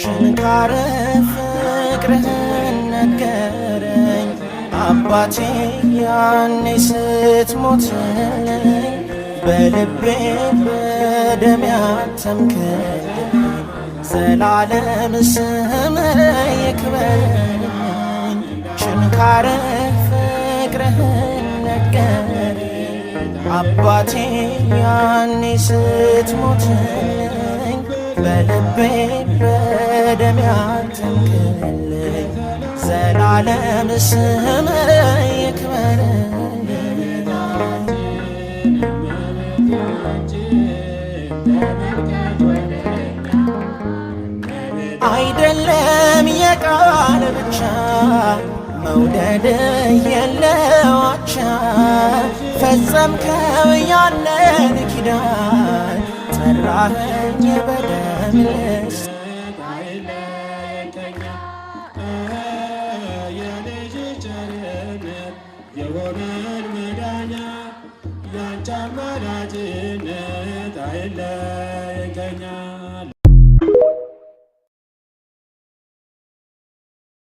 ችንካር ፍቅርህን ነገረኝ አባቴ ያኔ ስትሞትልኝ፣ በልቤ በደም ያተምክልኝ፣ ዘላለም ስምህ ይክበርልኝ። ችንካር ፍቅርህን ነገረኝ አባቴ ያኔ ስትሞትልኝ፣ በልቤ በደም ያተምክልኝ፣ ዘላለም ስምህ ይክበርልኝ። አይደለም የቃል ብቻ፣ መውደድ የለዋቻ፣ ፈጸምከው ያንን ኪዳን፣ ጠራኸኝ በደም ልስ የሆነን መዳኛ ያንቺ አማላጅነት አይለየን ከኛ።